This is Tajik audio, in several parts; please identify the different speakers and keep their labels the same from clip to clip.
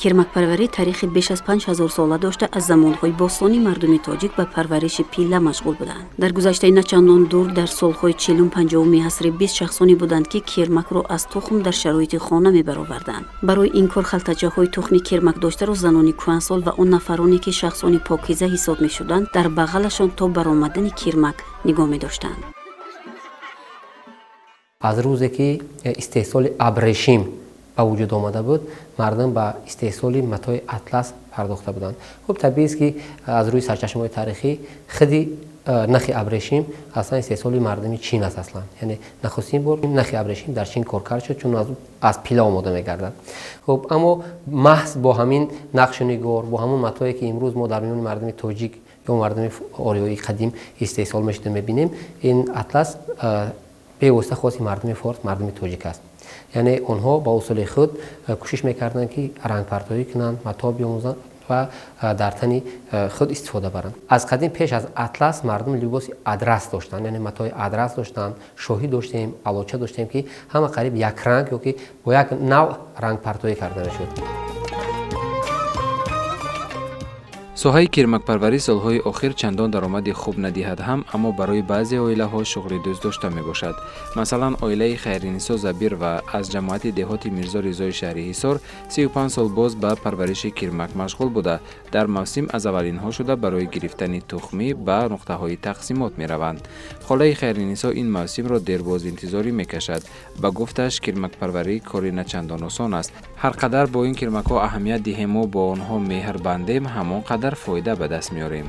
Speaker 1: Кирмакпарварӣ таърихи беш аз 5000 сола дошта, аз замонҳои бостонӣ мардуми тоҷик ба парвариши пилла машғул буданд. Дар гузаштаи начандон дур, дар солҳои 40-50-уми асри 20, шахсоне буданд, ки кирмакро аз тухм дар шароити хона мебароварданд. Барои ин кор халтачаҳои тухми кирмак доштаро занони кӯҳансол ва он нафароне, ки шахсони покиза ҳисоб мешуданд, дар бағалашон то баромадани кирмак нигоҳ медоштанд.
Speaker 2: Аз рӯзе ки истеҳсоли абрешим ба вуҷуд омада буд, мардум ба истеҳсоли матои атлас пардохта буданд. Хуб, табиист, ки аз рӯи сарчашмаҳои таърихӣ худи нахи абрешим аслан истеҳсоли мардуми Чин аст аслан. Яъне нахустин бор нахи абрешим дар Чин коркард шуд, чун аз пила омода мегардад. Хуб, аммо маҳз бо ҳамин нақшу нигор, бо ҳамон матое, ки имрӯз мо дар миёни мардуми тоҷик ё мардуми ориёии қадим истеҳсол мешуда мебинем, ин атлас бевосита хоси мардуми форс, мардуми тоҷик аст. Яъне онҳо ба усули худ кӯшиш мекарданд, ки рангпартоӣ кунанд, матоъ биомӯзанд ва дар тани худ истифода баранд. Аз қадим пеш аз атлас мардум либоси адрас доштанд, яъне матои адрас доштанд, шоҳӣ доштем, алоча доштем, ки ҳама қариб якранг ё ки бо як навъ рангпартоӣ карда мешуд.
Speaker 3: Соҳаи кирмакпарварӣ солҳои охир чандон даромади хуб надиҳад ҳам, аммо барои баъзе оилаҳо шуғли дӯстдошта мебошад. Масалан, оилаи Хайринисо Забирова аз ҷамоати деҳоти Мирзо Ризои шаҳри Ҳисор 35 сол боз ба парвариши кирмак машғул буда, дар мавсим аз аввалинҳо шуда барои гирифтани тухмӣ ба нуқтаҳои тақсимот мераванд. Холаи Хайринисо ин мавсимро дербоз интизорӣ мекашад. Ба гуфташ, кирмакпарварӣ кори начандон осон аст. Ҳар қадар бо ин кирмакҳо аҳамият диҳему бо онҳо меҳр бандем, ҳамон қадар фоида ба даст меорем.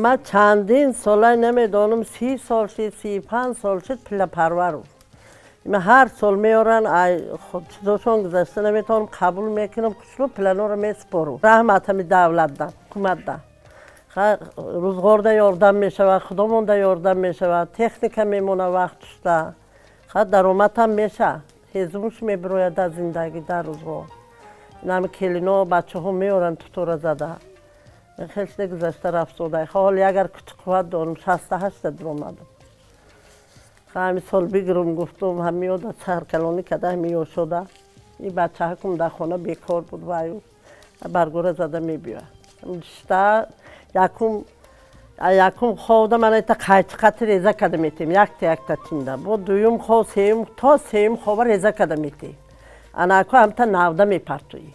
Speaker 4: Ман чандин сола, намедонам, 30 сол шид, 35 сол шид, пиллапарвару. Ман ҳар сол меоран, чизошон гузашта наметавонам, қабул мекунам, хушлу пилланоро месупорам. Раҳмат ҳами давлатда, ҳукуматда. Рӯзғорда ёрдам мешавад, худомонда ёрдам мешавад, техника мемона вақтушда. Даромадам мешавад. Ҳезумуш мебирояд дар зиндагӣ, дар рӯзғор. Инами келино, бачаҳо меоранд тутора зада. Хел шида гузашта рафтода. Ҳоли агар кучи қувват дорам, 68-та дуромадам. Ҳами сол бигирам гуфтум, ҳамиёда саркалонӣ када, ҳами ёшода. Ин бачаҳакум дар хона бекор буд, ваю баргора зада мебиёяд. Шта якум ховда ман айта қайчи қати реза када метем, якта якта тинда. Бо дуюм хов, сеюм, то сеюм хова реза када метем. Анако ҳамта навда мепартоӣ.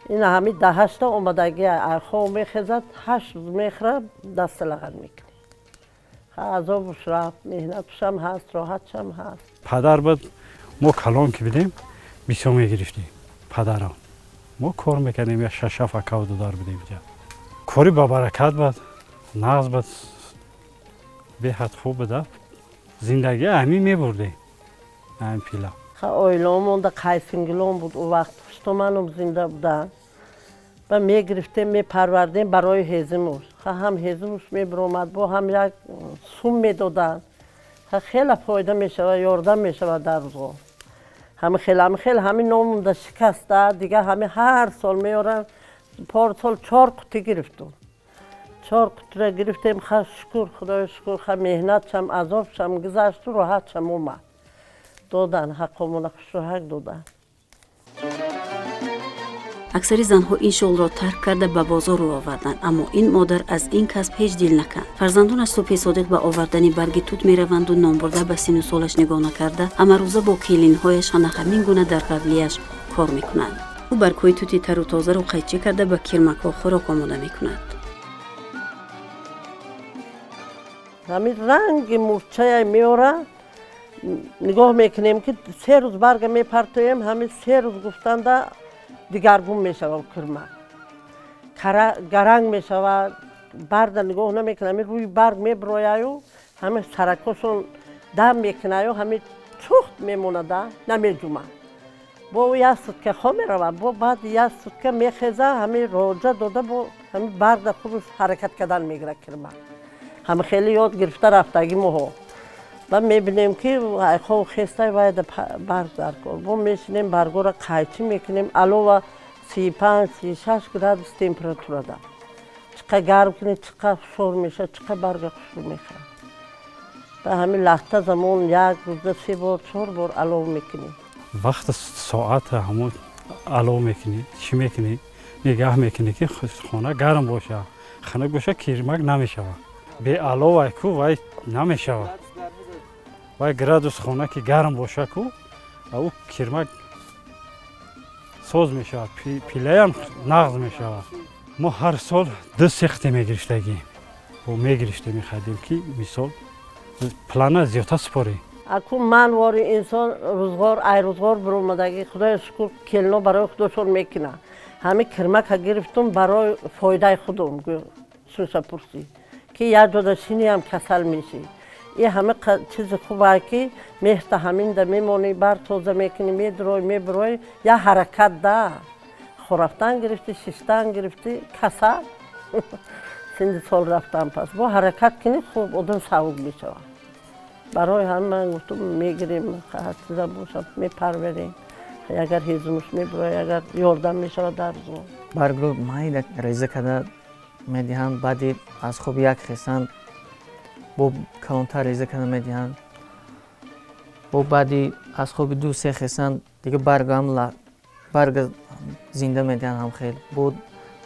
Speaker 4: Ин ҳами 18-та омадаги хов мехезад, 8 рӯз мехӯрад, даста лағат мекунӣ. Азобуш рафт, меҳнатушам ҳаст, роҳатшам ҳаст.
Speaker 5: Падар буд, мо калон ки будем, бисёр мегирифтем. Падарам. Мо кор мекардем, як шаш-ҳафт акаву додар будем. Кори ба баракат буд, нағз буд, беҳад хуб буда. Зиндагӣ ҳамин мебурдем, ҳамин пила.
Speaker 4: Оилаомонда қайсингилон буд, у вақт хуштоманум зинда буданд. Ба мегирифтем, мепарвардем барои ҳезимуш. Ҳам ҳезимуш мебиромад, бо ҳам як сум медоданд. Хеле фоида мешавад, ёрдам мешавад дар рӯзғор. Ҳами хел, ҳами хел, ҳами номонда шикаста, дига ҳами ҳар сол меоранд. Порсол 4 қутӣ гирифтум. 4 қутиро гирифтем, ха шукр, худоё шукр, ха меҳнатшам, азобшам гузашту роҳатшам омад. Додан, ҳаққомона хушроҳак додан.
Speaker 1: Аксари занҳо ин шуғлро тарк карда ба бозор рӯ оварданд, аммо ин модар аз ин касб ҳеҷ дил накард. Фарзандонаш субҳи содиқ ба овардани барги тут мераванду номбурда ба сину солаш нигоҳ накарда, ҳамарӯза бо келинҳояш ана ҳамин гуна дар ҳавлияш кор мекунанд. Ӯ баргҳои тути тару тозаро қайчӣ карда ба кирмакҳо хӯрок омода мекунад.
Speaker 4: Ҳамин ранги мурчая меора, нигоҳ мекунем, ки 3 рӯз барга мепартоем, ҳамин 3 рӯз гуфтанда дигаргун мешавад кирмак. Гаранг мешавад, барда нигоҳ намекунад, ҳамин рӯи барг мебирояю, ҳамин саракҳошон Дам мекунаю ҳами чухт мемонада, намеҷума. Бо як сутка хо мерава, бо баъд як сутка мехеза, ҳами роҷа дода, бо ҳами барда худаш ҳаракат кардан мегира кирмак. Ҳами хеле ёд гирифта рафтаги моҳо. Ба мебинем ки айхов хестай вайда барг дар кор. Бо мешинем баргора қайчӣ мекунем, алова 35-36 градус температурада. Чиқа гарм кунӣ, чиқа шор мешавад, чиқа барга хушрӯ мехӯрад. Ба ҳамин лахта замон як рӯза 3 бор, 4 бор алов мекунем.
Speaker 5: Вақти соата ҳамон алов мекунӣ, чӣ мекунӣ, нигаҳ мекунӣ ки хона гарм бошад, хунук бошад кирмак намешавад. Бе аловай ку вай намешавад. Вай градус хона ки гарм бошад ку, ӯ кирмак соз мешавад, пилаям нағз мешавад. Мо ҳар сол 2-3 қути мегирифтагим. Бо мегирифтем, мехаридем ки мисол плана зиёдтар супорем.
Speaker 4: Аку ман вори инсон рӯзғор, ай рӯзғор биромадаги, худоя шукр, келино барои худошон мекунад. Ҳами кирмака гирифтум барои фоидаи худум, сунша пурсӣ, ки як ҷода шиниам касал мешӣ. И ҳама чизи хубае ки меҳта ҳаминда мемонӣ, бар тоза мекунӣ, медурой, мебурой, як ҳаракат да. Хорафтан гирифтӣ, шиштан гирифтӣ, касал. Синди сол рафтан пас. Бо ҳаракат кунӣ, хуб одам савук мешавад. Барои ҳам ман гуфтум мегирем, ҳар чиза бошад, мепарверем. Агар ҳезумуш мебурой, агар ёрдам мешавад дар зон.
Speaker 6: Баргро майда реза карда медиҳанд, баъди аз хоби як хесанд, бо калонтар реза карда медиҳанд. Бо баъди аз хоби 2-3 хесанд, дига баргам барга зинда медиҳанд ҳам хел.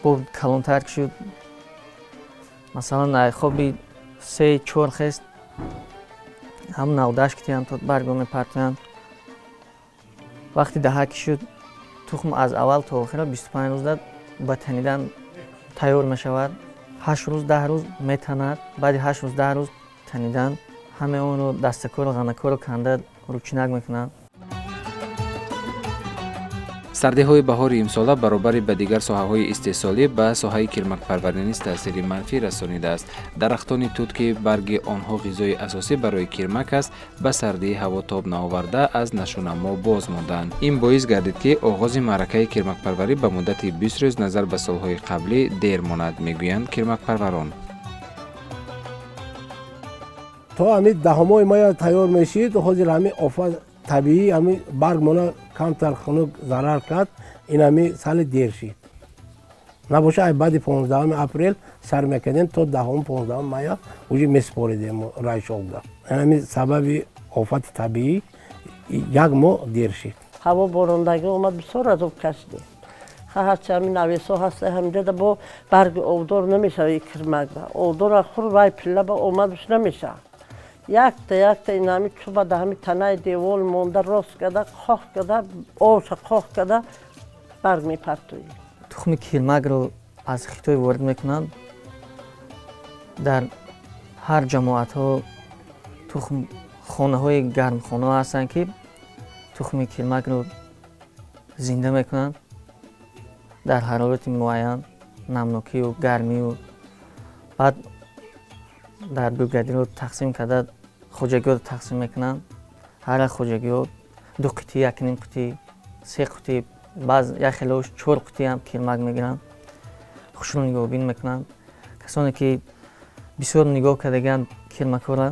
Speaker 6: Бо калонтар ки шуд, масалан, аз хоби 3-4 хест, ҳам навдаш китиҳанд, то барго мепартоянд. Вақти даҳа ки шуд, тухм аз аввал то охира 25 рӯзда ба танидан тайёр мешавад. 8 рӯз 10 рӯз метанад. Баъди 8 рӯз 10 рӯз танидан ҳамаи онро дастакору ғанакору канда рӯчинак мекунанд.
Speaker 3: Сардиҳои баҳори имсола баробари ба дигар соҳаҳои истеҳсолӣ ба соҳаи кирмакпарварӣ низ таъсири манфӣ расонидааст. Дарахтони тут, ки барги онҳо ғизои асосӣ барои кирмак аст, ба сардии ҳаво тоб наоварда аз нашъунамо боз монданд. Ин боис гардид, ки оғози маъракаи кирмакпарварӣ ба муддати 20 рӯз назар ба солҳои қаблӣ дер монад, мегӯянд кирмакпарварон.
Speaker 7: То ҳамин даҳумои мая тайёр мешид, ҳозир ҳамин офат табиӣ ҳамин барг мона камтар хунук зарар кард, ин ҳамин сали дер шид. Набоша ай баъди 15 апрел сар мекардем то 10-15 мая уже месупоридем райшолда. Ҳамин сабаби офати табиӣ як моҳ дер шид.
Speaker 4: Ҳаво борондагӣ омад, бисёр азоб кашидем. Ҳарчи ҳамин навесо ҳаста, ҳаминҷода бо барги обдор намешавад кирмакда. Обдора хур вай пилла ба омадаш намешавад. Якта якта ин ҳами чӯба да ҳами танаи девол монда рост карда, қоқ карда, обша қоқ карда барг мепартоӣ.
Speaker 6: Тухми кирмакро аз Хитой ворид мекунанд. Дар ҳар ҷамоатҳо тухм хонаҳои гармхонаҳо ҳастанд, ки тухми кирмакро зинда мекунанд дар ҳарорати муайян, намнокию гармию. Баъд дар бригадиро тақсим карда хоҷагиҳоро тақсим мекунанд. Ҳар як хоҷагиҳо 2 қутӣ, 1.5 қутӣ, 3 қутӣ, баъз як хелош 4 қутӣ ҳам кирмак мегиранд. Хушрӯ нигоҳбин мекунанд. Касоне ки бисёр нигоҳ кардагианд кирмакҳоро,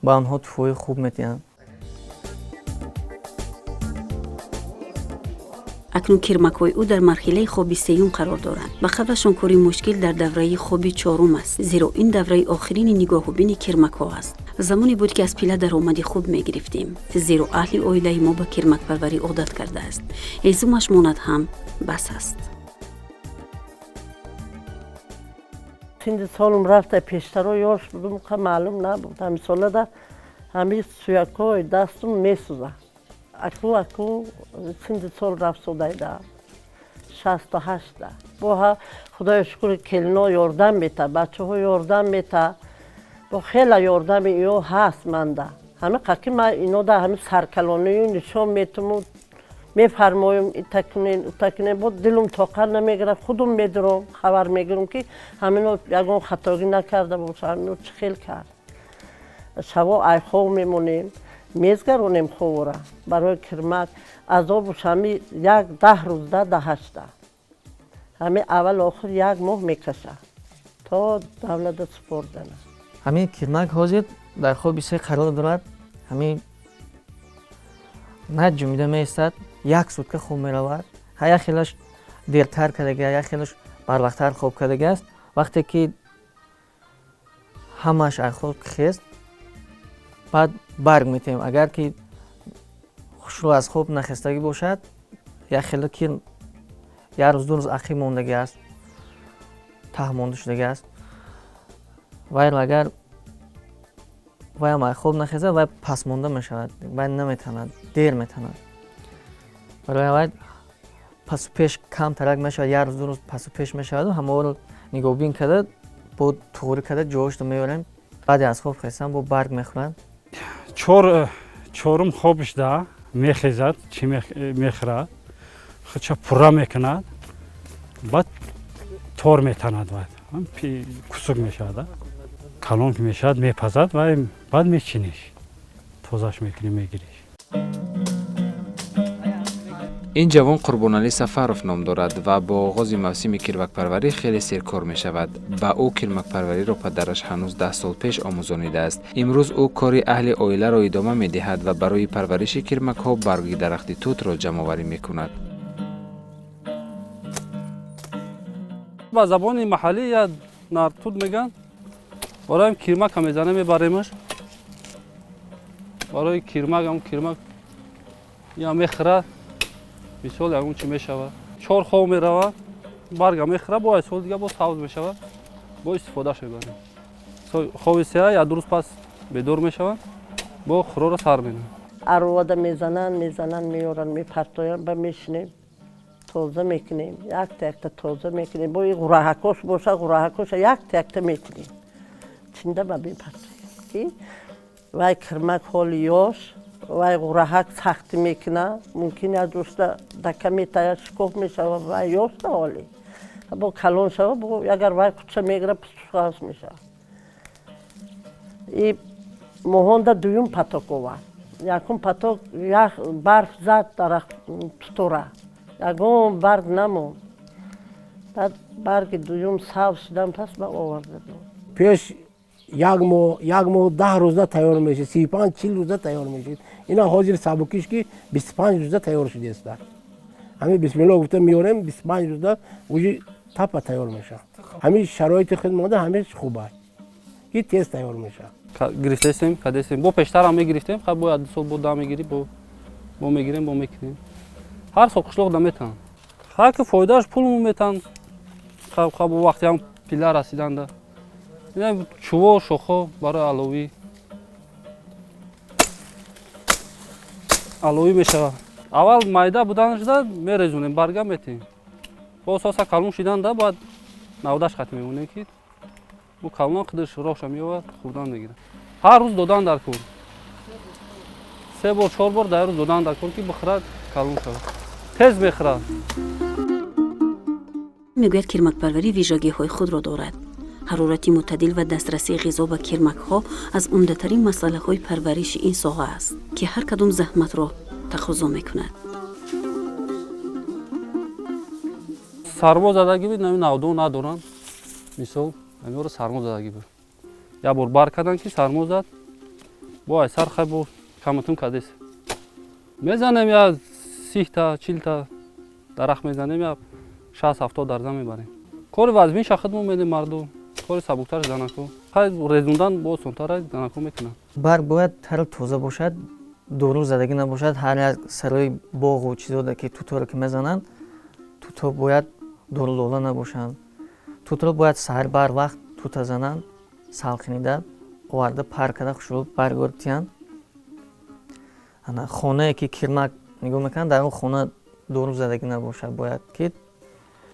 Speaker 6: ба онҳо туфои хуб медиҳанд.
Speaker 1: Акнун кирмакҳои ӯ дар марҳилаи хоби сеюм қарор доранд. Ба қаблашон кори мушкил дар давраи хоби чорум аст, зеро ин давраи охирини нигоҳубини кирмакҳо аст. Замоне буд, ки аз пила даромади хуб мегирифтем, зеро аҳли оилаи мо ба кирмакпарварӣ одат кардааст. Ҳезумаш монад ҳам бас аст.
Speaker 4: Синди солум рафта, пештаро ёш будум, қа маълум набуд. Ҳамин солада ҳамин сӯякҳои дастум месӯзад. Аку аку синди сол рафт содайда 68-да. Бо худоё шукр, келино ёрдам мета, бачаҳо ёрдам мета, бо хела ёрдами иё ҳаст манда. Ҳамин қаки ман инода ҳамин саркалонию нишон метуму мефармоем, ита кунен, ута кунен, бо дилум тоқат намегирад, худум медурам, хабар мегирам, ки ҳамино ягон хатогӣ накарда боша, ҳамино чӣ хел кард. Шаво ай хов мемонем, мезгаронем ховора барои кирмак. Азобуш ҳами як 10 рӯзда 18-та. Ҳами аввал охир як моҳ мекаша то давлата супордана.
Speaker 6: Ҳамин кирмак ҳозир дар хоби се қарор дорад. Ҳамин наҷумида меистад, як сутка хоб меравад. Як хелаш дертар кардага, як хелаш барвақттар хоб кардага аст. Вақте ки ҳамааш аз хоб хест, баъд барг метиҳем. Агар ки хушрӯ аз хоб нахестагӣ бошад, як хело кирм як рӯз ду рӯз ақиб мондагӣ аст, таҳ монда шудагӣ аст. Вайро агар вайам аз хоб нахезад, вай пасмонда мешавад, вай наметавонад, дер метавонад. Барои вай пасу пеш камтарак мешавад, як рӯз ду рӯз пасу пеш мешаваду ҳамаоро нигоҳбин карда, бо туғрӣ карда ҷоашро меорем. Баъде аз хоб хестан бо барг мехӯранд.
Speaker 5: Чорум хобиш да мехезад, чӣ мехӯрад, худша пурра мекунад, баъд тор метанад, баъд кусук мешавад, калон ки мешавад мепазад ва баъд мечиниш, тозаш мекунӣ, мегириш.
Speaker 3: Ин ҷавон Қурбоналӣ Сафаров ном дорад ва бо оғози мавсими кирмакпарварӣ хеле серкор мешавад. Ба ӯ кирмакпарвариро падараш ҳанӯз 10 сол пеш омӯзонидааст. Имрӯз ӯ кори аҳли оиларо идома медиҳад ва барои парвариши кирмакҳо барги дарахти тутро ҷамъоварӣ мекунад.
Speaker 8: Ба забони маҳаллӣ я нартут мегӯянд. Барои кирмака мезанем, мебаремаш. Барои кирмак ҳам кирмак я мехӯрад, мисол ягон чи мешавад. 4 хов меравад, барга мехӯрад, бо сол дига бо сабз мешавад, бо истифодааш мебарем. Хови сеа як ду рӯз пас бедор мешавад, бо хӯроро сар менам.
Speaker 4: Арвода мезананд, мезананд, меоранд, мепартоянд, ба мешинем, тоза мекунем, якта якта тоза мекунем. Бо ғураҳакош боша, ғураҳакоша якта якта мекунем. Чинда ба мепартоем ки вай кирмак ҳоли ёш, вай ғураҳак сахтӣ мекунад, мумкин як ҷошта дака метаяд, шикоф мешавад, вай ёшта ҳолӣ. Бо калон шава, бо агар вай худша мегирад, пустушхас мешавад. И моҳонда дуюм паток овард. Якум паток ях барф зад дарахт тутора. Ягон барг намонд. Баъд барги дуюм сабз шудан пас ба оварда дод.
Speaker 7: Пеш як моҳ 10 рӯза тайёр мешид, 35-40 рӯза тайёр мешид. Ина ҳозир сабукиш ки 25 рӯза тайёр шудааст. Ҳамин бисмиллоҳ гуфта меорем, 25 рӯза уже тапа тайёр мешавад. Ҳамин шароити худ монда ҳамеш хуб аст ки тез тайёр мешавад.
Speaker 8: Гирифтесем, кадесем. Бо пештарам мегирифтем, хай бояд 2 сол бо да мегирӣ, бо мегирем, бо мекунем. Ҳар сол қишлоқ да метавонанд. Хай ки фоидааш пулмон метавонанд. Хай бо вақти ҳам пила расиданда. Чуво, шохо барои аловӣ. Аловӣ мешавад. Аввал майда буданашда мерезонем, барга метиҳем. Бо асоса калон шиданда баъд навдаш хат мемонем ки бу калон қидаш роҳша меовад, хӯрдан мегирад. Ҳар рӯз додан дар кор. 3 бор, 4 бор дар рӯз додан дар кор ки бихӯрад, калон шавад. Тез мехӯрад.
Speaker 1: Мегӯяд кирмакпарварӣ вижагиҳои худро дорад. Ҳарорати мӯътадил ва дастрасии ғизо ба кирмакҳо аз умдатарин масъалаҳои парвариши ин соҳа аст, ки ҳар кадом заҳматро тақозо мекунад.
Speaker 8: Сармо задагӣ буд, навдо надоранд. Мисол, ҳаминро сармо задагӣ буд. Як бор бар карданд ки сармо зад, бо ай сар хай бо каматун кадес. Мезанем я 30-та, 40-та дарахт мезанем, я 60-70 дарза мебарем. Кори вазминша худмон медем мардум. Кори сабуктар занако. Хай резундан бо осонтар занако мекунанд.
Speaker 6: Барг бояд тару тоза бошад, дору задагӣ набошад. Ҳар як сарои боғу чизода ки туторо ки мезананд, туто бояд дорулола набошанд. Тутро бояд саҳар бар вақт тута зананд, салқинида оварда пар карда хушрӯ баргор тиянд. Хонае ки кирмак нигоҳ мекунанд, дар он хона дору задагӣ набошад, бояд ки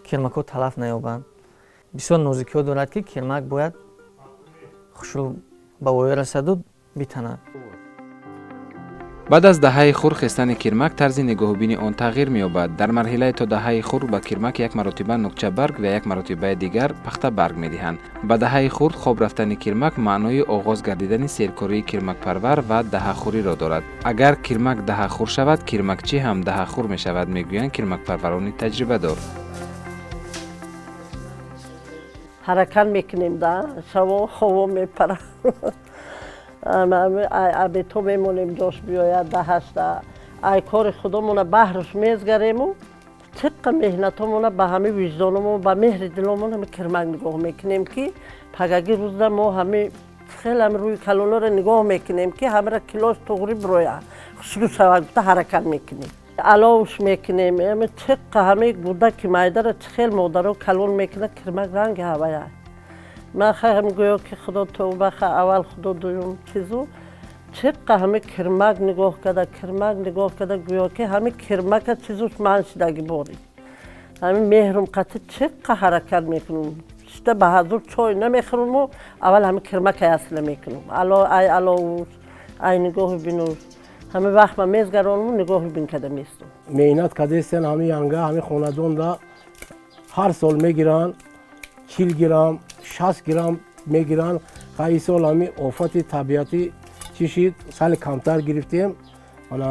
Speaker 6: кирмакҳо талаф наёбанд. Бисёр нозикиҳо дорад ки кирмак бояд хушрӯ ба воя расаду битанад.
Speaker 3: Баъд аз даҳаи хур хестани кирмак тарзи нигоҳубини он тағйир меёбад. Дар марҳилаи то даҳаи хур ба кирмак як маротиба нукчабарг ва як маротибаи дигар пахтабарг медиҳанд. Ба даҳаи хурд хоб рафтани кирмак маънои оғоз гардидани серкории кирмакпарвар ва даҳахӯриро дорад. Агар кирмак даҳахӯр шавад, кирмакчӣ ҳам даҳахӯр мешавад, мегӯянд кирмакпарварони таҷрибадор.
Speaker 4: Ҳаракат мекунем, да шаво хово мепара. Абето мемонем, ҷош биёяд даҳашта. Ай кори худомона баҳрш мезгарему тиққа меҳнатомона ба ҳами виҷдономон, ба меҳри диломон ҳами кирмак нигоҳ мекунем, ки пагаги рӯзда мо ҳами хеле ҳами рӯи калонора нигоҳ мекунем, ки ҳамира килош туғри бироя, хушрӯ шавад гуфта ҳаракат мекунем. Аловш мекунем, ҳами тиққа ҳами гудаки майдара чӣ хел модаро калон мекунад, кирмак ранги ҳавая. Ман хаҳам гӯё ки худо тавба, ха аввал худо, дуюм чизу чиққа ҳами кирмак нигоҳ карда, кирмак нигоҳ карда, гӯё ки ҳами кирмака чизуш ман шидаги бори. Ҳами меҳрум қати чиққа ҳаракат мекунум. Шита ба ҳазур чой намехӯруму аввал ҳами кирмака ясла мекунум. Ало ай аловуш, ай нигоҳи бинуш. Ҳами вақт ма мезгаронуму нигоҳи бин карда местум.
Speaker 7: Меҳнат кардестен ҳами янга, ҳами хонадонда ҳар сол мегиранд 40 грамм, 60 грамм мегиранд. Ин сол ҳами офати табиатӣ чӣ шид, сали камтар гирифтем. Ана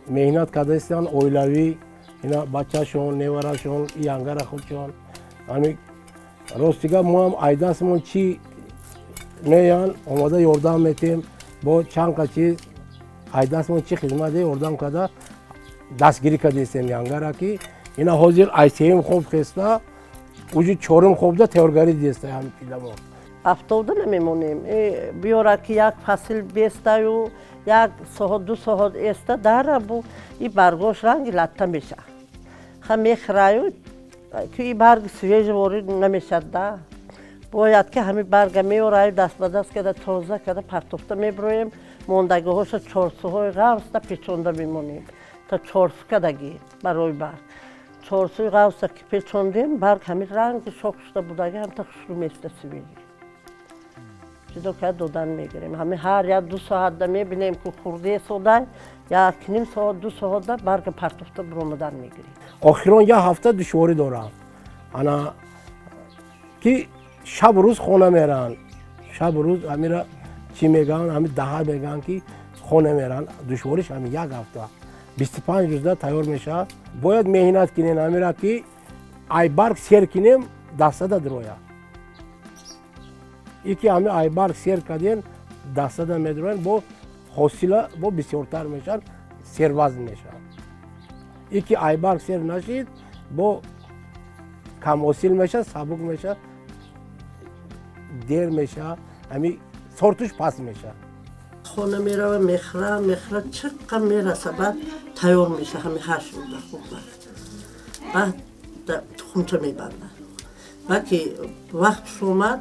Speaker 7: меҳнат кардастанд оилавӣ, ина бачашон, неварашон, янгара худшон. Ҳами ростига мо ҳам айдастмон чӣ меян, омода ёрдам метем, бо чанд қа чиз айдастмон чӣ хизмате ёрдам карда дастгирӣ кардастем янгара, ки ина ҳозир ай сеюм хоб хеста, уҷи чорум хобда тайёргарӣ диста ҳами пиламон.
Speaker 4: Афтода намемонем. Биёра ки як фасл бестаю, як соат, ду соат эста дарабу, и баргош ранги латта меша. Ха мехраю, ки и барг свежий ворид намешад да. Бояд ки ҳами барга меораю, даст ба даст карда, тоза карда, партофта меброем, мондагиҳоша чорсуҳои ғафста печонда мемонем. Та чорсу кадаги барои барг. Чорсуи ғафста ки печондем, барг ҳами ранги шок шуда будаги ҳамта хушрӯ места свежий. Чизо ка додан мегирем. Ҳами ҳар як ду соатда мебинем, ки хурде содай, як ним соат, ду соатда барга партофта буромадан мегирем.
Speaker 7: Охирон як ҳафта душворӣ дорам. Ана ки шабу рӯз хона меранд. Шабу рӯз ҳамира чӣ мегӯянд, ҳами даҳа мегӯянд, ки хона меранд. Душвориш ҳами як ҳафта. 25 рӯзда тайёр мешавад. Бояд меҳнат кинем ҳамира, ки ай барг сер кинем, дастада дирояд. Ики ҳами ай барг сер кардем, дастада медироянд, бо ҳосила бо бисёртар мешавад, сервазн мешавад. Ики ай барг сер нашид, бо камҳосил мешавад, сабук мешавад, дер мешавад, ҳами сортуш паст мешавад.
Speaker 4: Хона мерава, мехра, мехра, чиққа мераса, баъд тайёр меша ҳами ҳашт рӯза хуб. Баъд тухмча мебандад. Баъд ки вақтш омад,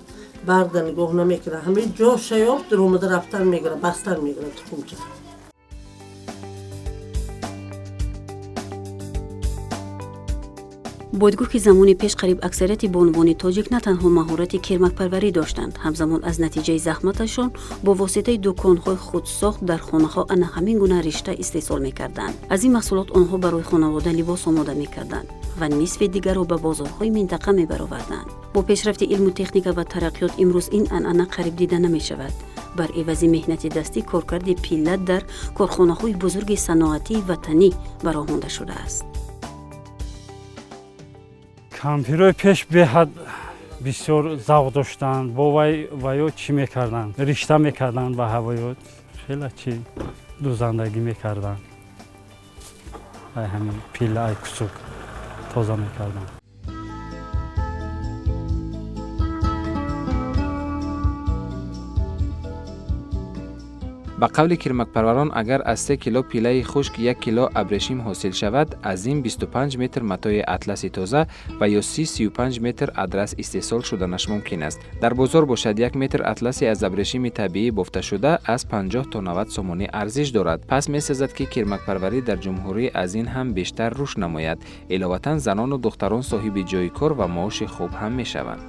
Speaker 4: барда нигоҳ намекунад. Ҳамин ҷоша ёфт, ромада рафтан мегирад, бастан мегирад тухмча.
Speaker 1: Бояд гуфт, ки замони пеш қариб аксарияти бонувони тоҷик на танҳо маҳорати кирмакпарварӣ доштанд, ҳамзамон аз натиҷаи заҳматашон бо воситаи дуконҳои худсохт дар хонаҳо ана ҳамин гуна ришта истеҳсол мекарданд. Аз ин маҳсулот онҳо барои хонавода либос омода мекарданд ва нисфи дигарро ба бозорҳои минтақа мебароварданд. Бо пешрафти илму техника ва тараққиёт имрӯз ин анъана қариб дида намешавад. Бар ивази меҳнати дастӣ коркарди пилла дар корхонаҳои бузурги саноатии ватанӣ ба роҳ монда шудааст.
Speaker 5: Кампирҳои пеш беҳад бисёр завқ доштанд, бо вай ваё чӣ мекарданд, ришта мекарданд ба ҳавоё, хеле чӣ дӯзандагӣ мекарданд. Ай ҳамин пилла, ай кусук тоза мекарданд.
Speaker 3: Ба қавли кирмакпарварон, агар аз 3 кило пилаи хушк 1 кило абрешим ҳосил шавад, аз ин 25 метр матои атласи тоза ва ё 30-35 метр адрас истеҳсол шуданаш мумкин аст. Дар бозор бошад 1 метр атласи аз абрешими табиӣ бофташуда аз 50 то 90 сомонӣ арзиш дорад. Пас месазад, ки кирмакпарварӣ дар ҷумҳурӣ аз ин ҳам бештар рушд намояд. Иловатан, занону духтарон соҳиби ҷойи кор ва маоши хуб ҳам мешаванд.